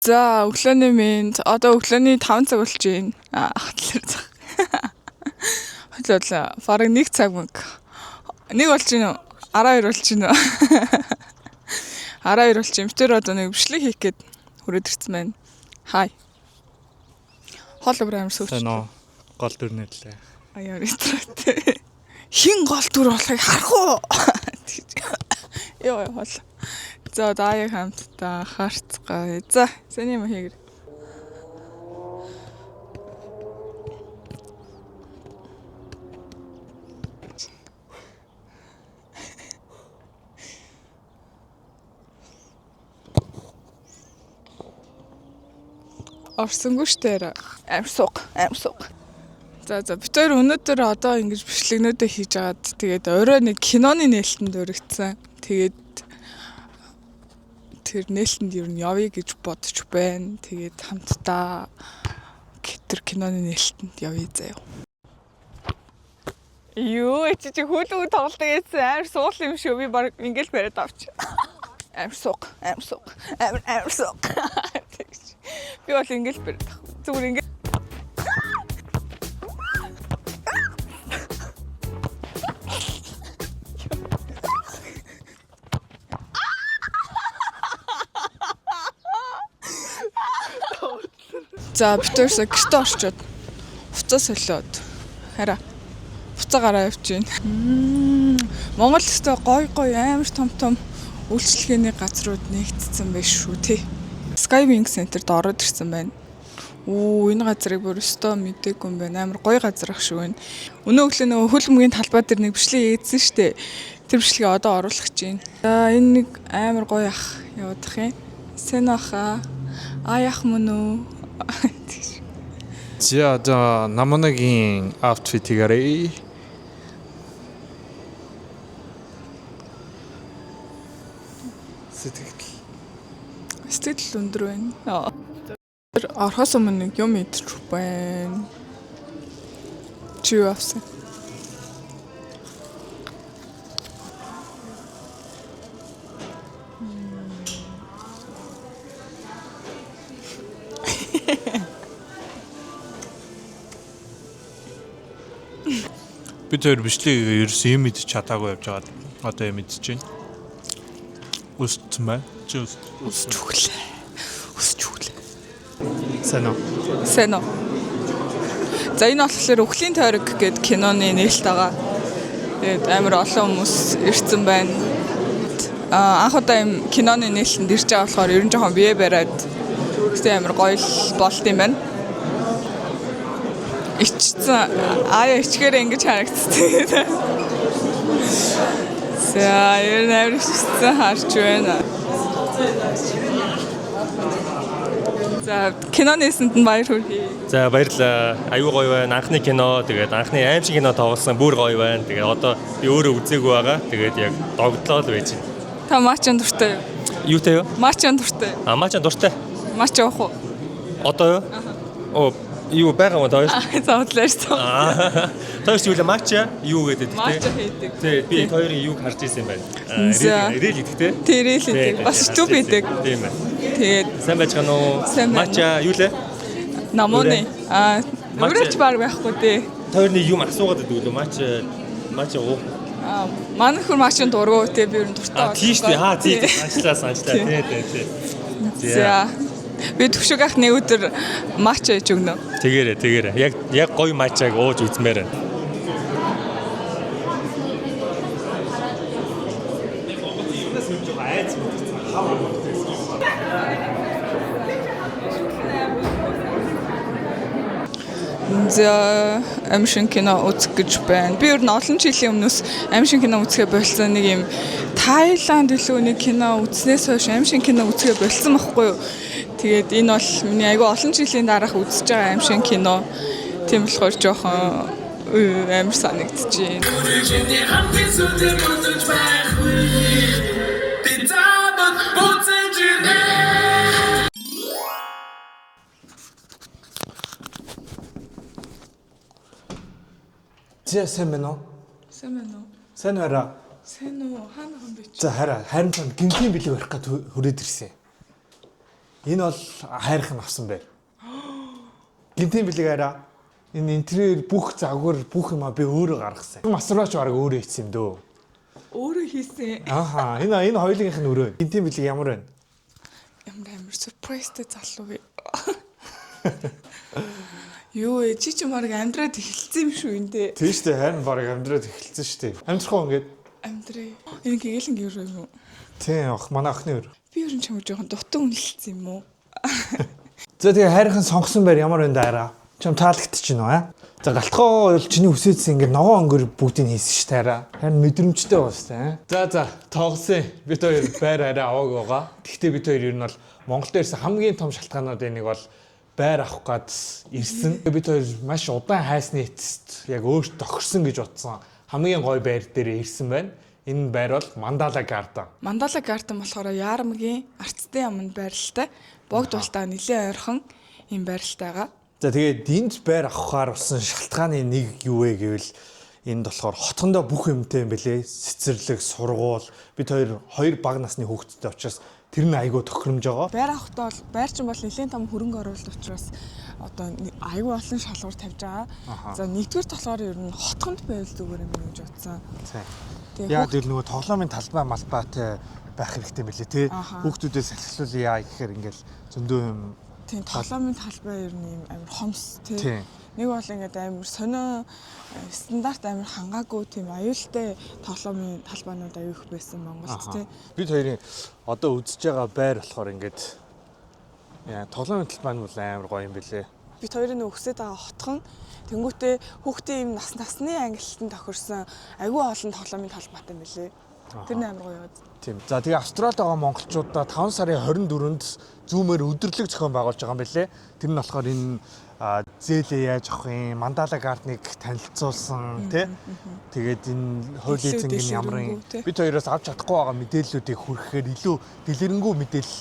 За, өглөөний мэнд. Одоо өглөөний 5 цаг болж байна. Аа, хатлаар цаг. Хойлоо бараг 1 цаг мөнгө. Нэг болж байна уу? 12 болж байна уу? 12 болж байна. Бид тэр одоо нэг бичлэг хийх гээд хүрээд ирсэн байна. Хай. Хоол өөр амар сүүч. Сайн уу? Гол дүр нэрлээ. Аяа ресторан. Хин гол дүр болохыг харах уу? Тэгэж. Йоо хоол. За одоо аяг хамтдаа харцгаая. За, сайн юм хийгэр. Орсонгүй штэ. Амар сууг, амар сууг. За, бид хоёр өнөөдөр одоо ингэж бичлэгнүүдээ хийж агаад тэгээд орой нэг киноны нээлтэнд өргөцсөн. Тэгээд тэр нээлтэнд ер нь явъя гэж бодож байна. Тэгээд хамтдаа тэр киноны нээлтэнд явъя заяа. Юу чи хөлөг тоглодог гэсэн амар суул юм шүү. Би баг ингээл бариад авч. Амар сууг, амар сууг, амар амар сууг. Тэгэж. Би бол ингээл бариад авах. Зүгээр ингээл. За бид хоёрсоо гэртээ орчоод хуцаа солиод хараа хуцаа гараа явж байна. Монгол өстой гой гой амар том том үйлчлэгээний газрууд нэгтсэн байх шүү тий. Skywing Center-д ороод ирсэн байна. Үү, энэ газрыг бүр өстой мдээгүй юм байна. Амар гоё газар ах шүү энэ. Өнөө өглөө нөгөө хөлбөмбөгийн талбай дээр нэг бичлэг хийдсэн штэ. Тэр бичлэгээ одоо оруулах гэж байна. За энэ нэг амар гоё ах явуудах юм. Сэн аха. А яах мөн үү? Тэгэж. За одоо Намунагийн outfit хийгээрэй. Сэтгэл. Сэтгэл өндөр байна. Тэр орохоос өмнө нэг юм идчих байна. Чи юу авсан? Би тэр бичлэг ерөөс юм идчих чадаагүй явж байгаад одоо юм идэж байна. Өссөн байна. Чи өс. Өсч өглөө. Өсч өглөө. Сайн уу? Сайн уу? За энэ болохоор Үхлийн тойрог гээд киноны нээлт байгаа. Тэгээд амар олон хүмүүс ирсэн байна. Аа анх удаа юм киноны нээлтэнд ирж байгаа болохоор ер нь жоохон бие бариад гэтээ амар гоё л болт юм байна. Ичсэн аа ичгээр ингэж харагддаг. За ер нь амар ичсэн харч байна. За киноны нээсэнд нь баяр хүргэе. За баярлалаа. Аюу гоё байна. Анхны кино тэгээд анхны аимшиг кино тоглосон бүр гоё байна. Тэгээд одоо би өөрөө үзээгүй байгаа. Тэгээд яг догдлоо л байж байна. Та мачан дуртай юу? Юутай юу? Мачан дуртай. А мачан дуртай. Мач явах уу? Одоо юу? Оо юу байгаа юм тоо? Зовлоо. Аа. Тоо юу лээ мача юу гэдэг те? Мача хийдэг. Тий, би хоёрын юуг харж ирсэн юм байна. За. Рeel гэдэг те? Тэрэл хийдэг. Бас YouTube хийдэг. Тийм ээ. Тэгээд Сайн байж гано уу? Сайн байна. Мача юу лээ? намууны аа Мача. өрөөч баг байхгүй дээ. Тойрны юм асуугаад байдаг лөө мача мача уу? Аа манай хөр мачин дургу те би ер нь дуртай. А тийш тий. Аа тий. Тий. Санчлаа санчлаа. Тий. Тий, тий, тий. За. Би төвшөг ах нэг өдөр мача хийж өгнө. Тэгээрээ тэгээрээ. Яг яг гоё мачааг ууж үзмээр байна. За аимшиг кино үзэх гэж байна. Би ер нь олон жилийн өмнөөс аимшиг кино үзэхээ болсон нэг юм Таиланд илүү нэг кино үзснээс хойш аимшиг кино үзэхээ болсон байхгүй юу. Тэгээд энэ бол миний айгүй олон жилийн дараах үзэж байгаа аимшиг кино. Тийм болохоор жоохон амар санагдчихээн. Чиний хамгийн сүүлийн бодож байх үе. Би цаанад буцаж ирнэ. За сайн байна уу? Сайн байна уу? Сайн байна. Сайн уу? Хаана хүн бэ чи? За хараа харин тань гинтийн бэлэг барих гэж хүрээд ирсэн. Энэ бол хайрх нь авсан байр. Гинтийн бэлэг арай. Энэ интерьер бүх загвар бүх юма би өөрөө гаргасан. Мастурбач бараг өөрөө хийсэн юм дөө. Өөрөө хийсэн. Ааха, энэ хоёулынх нь өрөө. Гинтийн бэлэг ямар байна? Ямар амар surprise-тэй залуу вэ? Юу вэ? Чи ч юм бараг амьдраад эхэлсэн юм шүү энэ дээ. Тийм шүү дээ, харин бараг амьдраад эхэлсэн шүү дээ. Амьдрах уу ингээд? Амьдрээ. Энэ гэгээлэн гэр юм уу? Тийм, ах манай охины өр. Би ер нь чамд жоохон дутуу үнэлсэн юм уу? За тэгээ хайрхан сонгосон байр ямар байна даараа? Чам таалагдчих нь уу аа? За галтгоо бол чиний хүсээдсэн ингээд ногоон өнгөр бүгдийг хийсэн шүү дээ арай. Харин мэдрэмжтэй байна шүү дээ. За тоглосон. Бид хоёр байр арай аваагүй байгаа. Гэхдээ бид хоёр ер нь бол Монголд ирсэн хамгийн том шалтгаануудын нэг бол байр авах гад ирсэн. Бид хоёр маш удаан хайсны эцэст яг өөрт тохирсон гэж бодсон хамгийн гоё байр дээр ирсэн байна. Энэ байр бол Мандала Гарден. Мандала Гарден болохоор Яармагийн Арцтай аманд байралтай. Богд бултаа нэлээд ойрхон юм байралтайгаа. За тэгээд энд байр авахаар болсон шалтгааны нэг юу вэ гэвэл энд болохоор хотхондоо бүх юмтай юм бэлээ. Цэцэрлэг, сургууль. Бид хоёр бага насны хүүхэдтэй учраас тэр нь айгүй тохиромж байгаа. Байр авахдаа бол байр чинь бол нэлээд том хөрөнгө оруулалт учраас одоо айгүй олон шалгуур тавьж байгаа. За нэгдүгээр болохоор ер нь хотхонд байвал зүгээр юм гэж бодсон. Тэгээ Яг тэр нөгөө тоглоомын талбай малбайтай байх хэрэгтэй юм бэлээ тий. Хүүхдүүдээс салхилуулъя гэхээр ингээл зөндөө юм. Тийм тоглоомын талбай ер нь юм амар хомс тий. Нэг бол ингээд амар сонио стандарт амар хангаагүй тийм аюултай тоглоомын талбайнууд аюу их байсан Монголд тий. Бид хоёрын одоо үзэж байгаа байр болохоор ингээд тоглоомын талбай нь бол амар гоё юм бэлээ. Бид хоёрын өгсөд байгаа хотхон тэнгуүтээ хүүхдийн юм нас насны ангилалтанд тохирсон айгүй олон тоглоомын талбайтай юм бэлээ. Тэр нь амар гоё. Тийм. За тэгээ Австралид байгаа монголчуудаа 5 сарын 24-нд Zoom-ээр өдөрлөг зохион байгуулж байгаа юм бэлээ. Тэр нь болохоор энэ зээлээ яаж авах юм, Мандала Гардныг танилцуулсан тий. Тэгээд энэ хуулийн эзэнг нь ямар юм. Бид хоёроос авч чадахгүй байгаа мэдээллүүдийг хүргэхээр илүү дэлгэрэнгүй мэдээлэл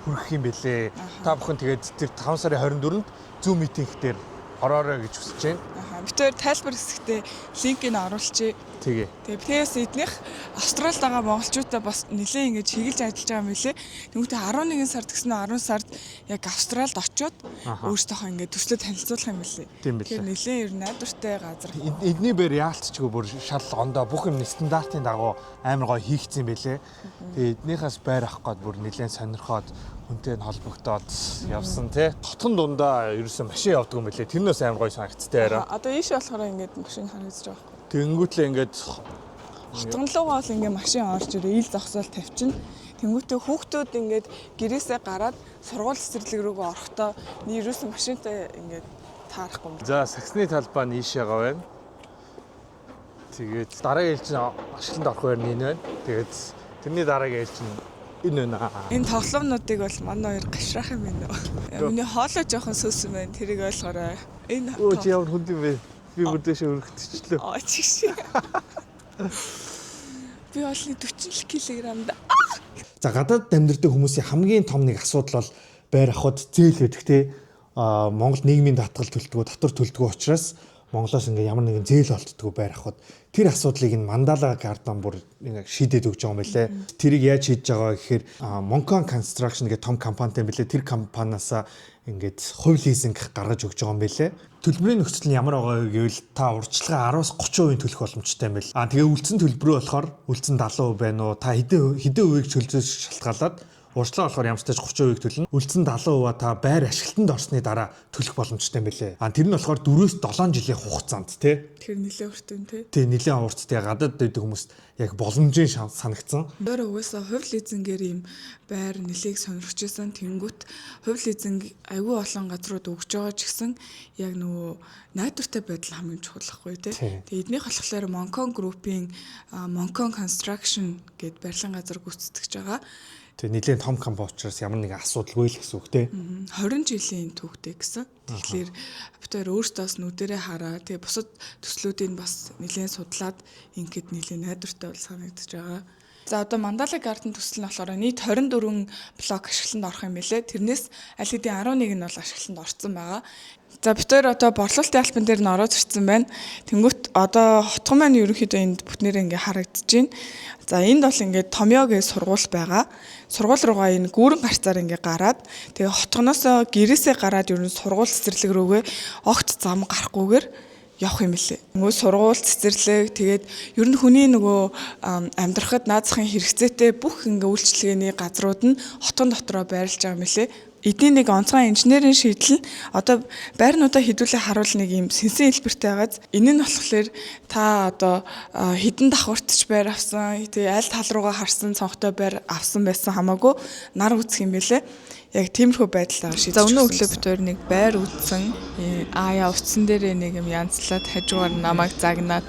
хүргэх юм бэлээ. Та бүхэн тэгээд тэр 5 сарын 24-нд Zoom meeting дээр ороорой гэж хүсэж байна. Бид хоёр тайлбар хэсэгтээ линкийг нь оруулчихъя. Тэгээ. Тэгээ PS эднийх Австралид байгаа монголчуудаа бас нэлээд ингэж чиглэж ажиллаж байгаа юм лээ. Тэнгүүтээ 11 сард гэсэн үү 10 сард яг Австралид очиод өөрсдийнхөө ингэж төслөө танилцуулах юм лээ. Тэгэхээр нэлээд ер нь найдвартай газар. Эдний бэр яалтчгүй бүр шал ондоо бүх юм стандартын дагуу амар гоё хийгдсэн байлээ. Тэгээ эднийхээс байр авах гээд бүр нэлээд сонирхоод хүнтэй нь холбогдоод явсан тий. Хотхон дундаа ерөөсөө машин явдаг юм байлээ. Тэрнээс амар гоё санагдцтай арай. Одоо ийш болохоор ингэж машин харагдаж байгаа байхгүй. Тэнгүүтлээ ингээд хотгонлогоо бол ингээд машин орж ирээ ил зогсоол тавьчихна. Тэнгүүтээ хүүхдүүд ингээд гэрээсээ гараад сургууль цэцэрлэг рүүгээ орохдоо ерөөсөн машинтай ингээд таарахгүй юм. За саксны талбай нь ийшээгаа байна. Тэгээд дараагийн ээлж нь ашигланд орох байр нь энэ байна. Тэгээд тэрний дараагийн ээлж нь энэ байна. Энэ тоглоомнуудыг бол манай хоёр гашраах юм байна. Миний хоолой жоохон сүсэн байна. Тэрийг ойлгоорой. Энэ Өө чи ямар хүнд юм бэ? Би бүр дэше өргөтчихлөө. Аа чигш. Би бол 40 кг-д. За гадаад амьдардаг хүмүүсийн хамгийн том нэг асуудал бол байр авахд зээл байдаг те. Монгол нийгмийн даатгал төлдгөө, татвар төлдгөө учраас Монголоос ингээ ямар нэгэн зээл олддгоо байр авахд тэр асуудлыг энэ Мандала Гарден бүр ингээ шийдээд өгч байгаа юм байлээ. Тэрийг яаж шийдэж байгаа гэхээр Moncon Construction гэх том компанитай юм билээ. Тэр компаниасаа ингээд хувь лизинг гаргаж өгч байгаа юм билээ. Төлбөрийн нөхцөл нь ямар байгаа вэ гэвэл та урьдчилгаа 10-аас 30% төлөх боломжтой юм бэл. Аа тэгээ үлдсэн төлбөрөө болохоор үлдсэн 70% байна уу? Та хэдэн хувийг төлзөөс шалтгаалаад урьдчилгаа болохоор ямар ч тач 30% төлнө. Үлдсэн 70% та байр ашиглалтанд орсны дараа төлөх боломжтой юм билээ. А тэр нь болохоор 4-7 жилийн хугацаанд тий. Тэгэхээр нэлээд урт юм тий. Тий, нэлээд урт тий. Гадаад байдаг хүмүүст яг боломжийн санагдсан. Өөр угаасаа хувь лизингээр ийм байр нэлээг сонирхож исэн. Тэнгүүт хувь лизинг айгүй олон газрууд өгж байгаа ч гэсэн яг нөгөө найдвартай байдал хамгийн чухал ахгүй тий. Тэгээ эднийх болохоор Moncon Group-ийн Moncon Construction гээд барилгын газар гүйцэтгэж байгаа. Тэгээ нэлээд том компани учраас ямар нэгэн асуудалгүй л гэсэн үг те. 20 жилийн түүхтэй гэсэн. Тэгэхээр бид хоёр өөртөөс нүдэрээ хараа. Тэгээ бусад төслүүдийг бас нэлээд судлаад ингээд нэлээд найдвартай бол санагдаж байгаа. За, одоо Mandala Garden төсөл нь болохоор нийт 24 блок ашиглалтанд орох юм билээ. Тэрнээс аль хэдийн 11 нь бол ашиглалтанд орсон байгаа. За, бид хоёр одоо борлуулалтын албан дээр нь ороод ирсэн байна. Тэнгүүт одоо хотгон маань ерөнхийдөө энд бүтнээрээ ингээ харагдаж байна. За, энд бол ингээд Томьёо гэж сургууль байгаа. Сургууль руугаа энэ гүүрэн гарцаар ингээ гараад, тэгээ хотгоноос гэрээсээ гараад ер нь сургууль, цэцэрлэг рүүгээ огт зам гарахгүйгээр явах юм лээ. Нөгөө сургууль, цэцэрлэг, тэгээд ер нь хүний нөгөө амьдрахад наад захын хэрэгцээтэй бүх ингээ үйлчилгээний газрууд нь хотон дотроо байрлаж байгаа юм лээ. Эдийн нэг онцгой инженерийн шийдэл нь одоо байрнуудаа хэдүүлээ харуул нэг юм сэнсэн хэлбэртэй байгааз. Энэ нь болохоор та одоо хэдэн давхарт ч байр авсан, тэгээ аль тал руугаа харсан цонхтой байр авсан байсан хамаагүй нар үзэх юм бэлээ. Яг тиймэрхүү байдлаар шийдэж. За, өнөө өглөө бид хоёр нэг байр үзсэн. Аяа утсан дээрээ нэг юм янзлаад, хажуугаар намайг загнаад,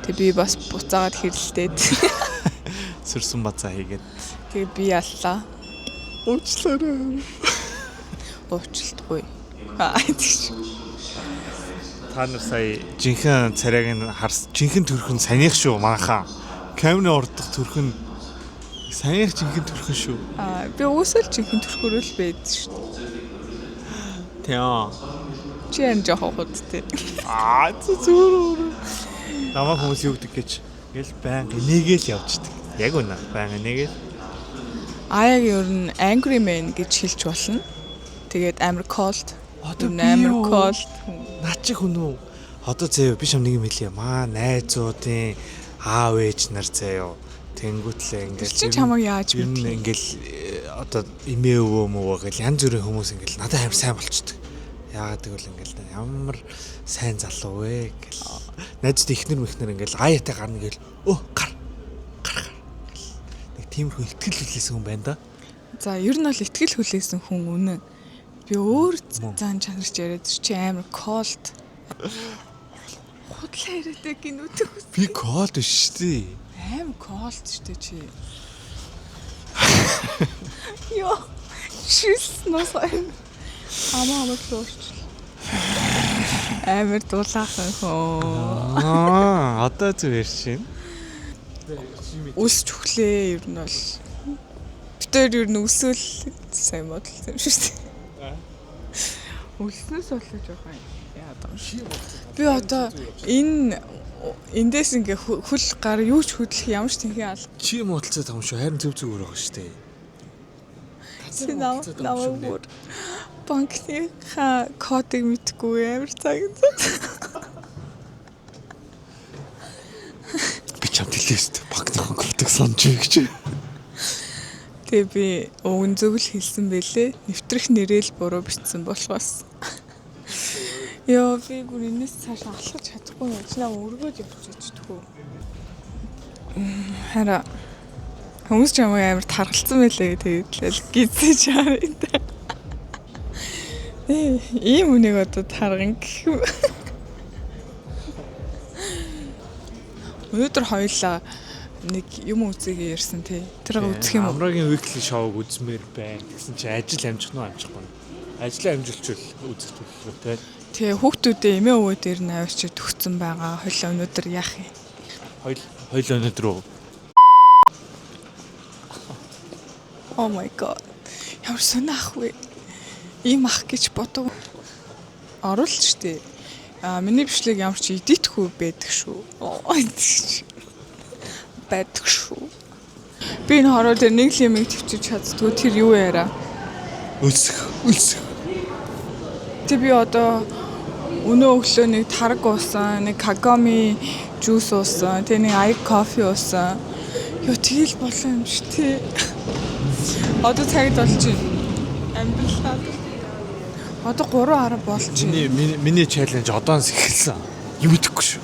тэг би бас буцаагаад хэрэлдээд. Сөрсөн базаа хийгээд. Тэгээ би яллаа. Уучлаарай. Уучлалтгүй. Аа, тэгш. Та нар сая жинхэнэ царайг нь харс, жинхэнэ төрх нь санийх шүү, манхаа. Камерын урдах төрх нь санийх жинхэнэ төрх нь шүү. Аа, би уусаал жинхэнэ төрхөөрөл байдаг шүү дээ. Тийм. Чи энэ жоохон худтэй. Аа, зүгээр өөр. Намайг хүмүүс юу гэдэг гэж ингээл баян инээгээл явждаг. Яг үнэ. Баян инээгээл. Аяг ер нь angry man гэж хэлж болно. Тэгээд амар cold. Одоо Ер нь би амар юу? cold. Наад чи хүн үү? Одоо заяа, би шам нэг юм хэлье. Маа найзуудын аав ээж нар заяа. Тэнгүүтлээ Тэр ингээл чинь чамайг яаж ер нь мэдэх юм? ингээл одоо эмээ өвөө мөвөө гэл янз бүрийн хүмүүс ингээл надад амар сайн болчдөг. Яагаад гэвэл ингээл ямар сайн залуу вэ гэл. Найзууд, ихнэр мэхнэр ингээл аяатай гарна гэл, өө, гар гар гар гэл. Нэг тиймэрхүү итгэл хүлээсэн хүн байна да. За, ер нь бол итгэл хүлээсэн хүн үнэн. Би өөр Мөн. зан чанарч яриад чи амар cold. Худлаа яриатай гинүтэх. Би cold биш шүү дээ. Амар cold шүү дээ чи. Йоо. Шилс нус амаа амар луурч. Амар дулаахан хөө. Аа, одоо зүгээр чинь. Үсч өглөө ер нь бол. Битээр ер нь өсөөл сайн бодлоо юм шүү дээ. Өлснөөс болоо жоохон яад юм шиг. Би одоо энэ эндээс ингээ хөл гар юу ч хөдлөх ямар ч тэнхээ алга. Чи юм уудалцаад байгаа юм шүү. Харин зөв зүгээр байгаа шүү дээ. Чи намайг бүр банкныхаа кодыг мэдгүй амар цагт. Би чамд хэлээ шүү дээ. Банкны кодыг санаж өгч гэж. Тэгээ би уг нь зөв л хэлсэн бэлээ. Нэвтрэх нэрэл буруу бичсэн болохоос. Йоо, би бүр энэс цааш алхаж чадахгүй юм. Чи намайг өргөөд явчих чадахгүй. Хараа хүмүүс ч намайг амар таргалцсан байлээ, тэгээд л гизэж хараа. Ийм үнийг одоо тарган гэх юм. Өнөөдөр хоёулаа нэг юм үзээгээ ярьсан тий. Тэр үзэх юм уу? Амрагийн weekly show-г үзмээр байна. Тэгсэн чи ажил амжих нь амжихгүй. Ажлаа амжилчвал үзэх төлөвлөгөөтэй. Тэгээ хүүхдүүдээ эмээ өвөө дээр нь авчиж төгцсөн байгаа. Хоёлаа өнөөдөр яах юм? Хоёул өнөөдөр үү? Oh my god. Ямар сонь ах вэ? Ийм ах гэж бодог. Оруулж штэ. А, миний бичлэг ямар ч edit гүй байдаг шүү. Байдаг шүү. Би энэ хороо дээр нэг л юм төвчж чаддгүй, тэр юу яриа. Өлсөх, өлсөх. Тэг би одоо өнөө өглөө нэг тараг уусан, нэг Kagami juice уусан, тэг нэг аяг кофе уусан. Йоо, тэгэл болон юм шүү тий. Одоо цагт болж байна. Амьдралаа. Одоо 3:10 болж байна. Миний challenge одоонс эхэлсэн. Юм идэхгүй шүү.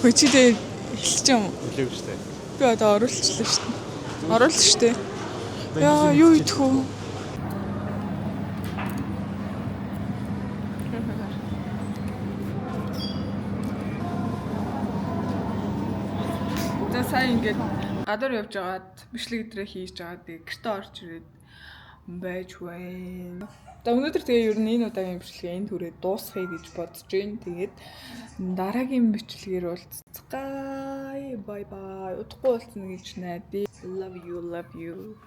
Хөө, чи дээ эхэлж юм уу? Хэлээгүй шүү дээ. Би одоо оруулчлаа шүү дээ. Оруулж шүү дээ. Яа, юу идэх вэ? За, сая ингээд гадуур явж байгаад, бичлэг өдрөө хийж байгаад, тэгээ гэртээ орж ирээд байж байна. За, өнөөдөр тэгээ ер нь энэ удаагийн бичлэгээ энэ түрээ дуусгая гэж бодож байна. Тэгээд дараагийн бичлэгээр уулзцгаая. Okay, bye bye. Удахгүй уулзна гэж найдаа. Love you, love you.